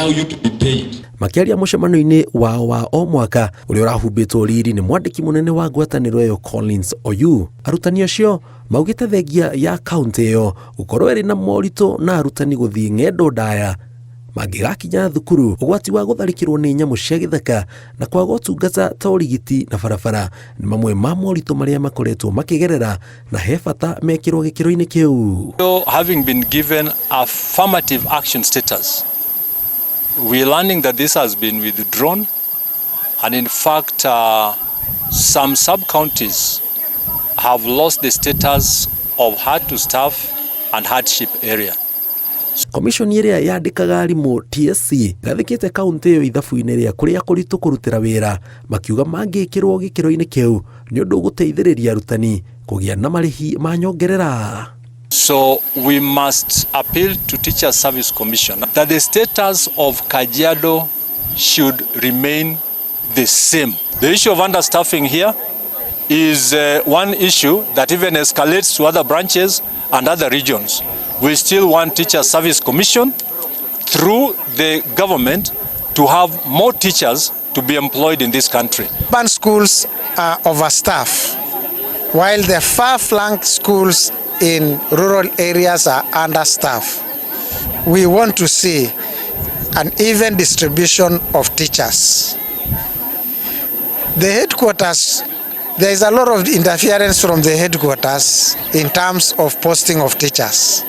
allow you to be paid. Makĩaria mũcemanio-inĩ wao wa o mwaka ũrĩa ũrahumbĩtwo riri nĩ mwandĩki mũnene wa ngwatanĩro ĩyo Collins Oyu, arutani acio maugĩte thengia ya kaunti ĩyo gũkorwo ĩrĩ na moritũ na arutani gũthiĩ ng'endo ndaya mangĩgakinya thukuru, ũgwati wa gũtharĩkĩrwo nĩ nyamũ cia gĩthaka na kwaga ũtungata ta ũrigiti na barabara nĩ mamwe ma moritũ marĩa makoretwo makĩgerera na he bata mekĩrwo gĩkĩro-inĩ kĩu. So, having been given affirmative action status, we're learning that this has been withdrawn, and in fact, some sub-counties have lost the status of hard to staff and hardship area. Komishoni ĩrĩa yandĩkaga arimũ TSC gathĩkĩte kaunti ĩyo ithabu-inĩ rĩa kũrĩa kũritũ kũrutĩra wĩra, makiuga mangĩkĩrwo gĩkĩro-inĩ kĩu nĩ ũndũ ũgũteithĩrĩria arutani kũgĩa na marĩhi ma nyongerera. So we must appeal to Teacher Service Commission that the status of Kajiado should remain the same. The issue of understaffing here is one issue that even escalates to other branches and other regions. We still want Teacher Service Commission through the government to have more teachers to be employed in this country. Urban schools are overstaffed, while the far-flung schools in rural areas are understaffed. We want to see an even distribution of teachers. The headquarters, there is a lot of interference from the headquarters in terms of posting of teachers.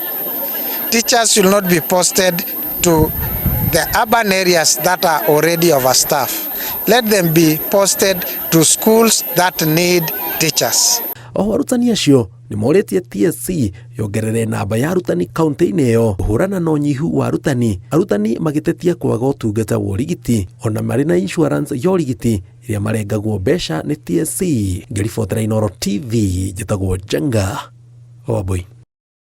Teachers will not be posted to the urban areas that are already overstaffed. Let them be posted to schools that need teachers. Oho arutani acio nĩ morĩtie TSC yongerere namba ya arutani kaunti-inĩ ĩyo kũhũrana na ũnyihu wa arutani, arutani magĩtetia kwaga ũtungata wa ũrigiti ona marĩ na insurance ya ũrigiti ĩrĩa marengagwo mbeca nĩ TSC. Ngĩribotera Inooro TV, njĩtagwo Njenga Wambui.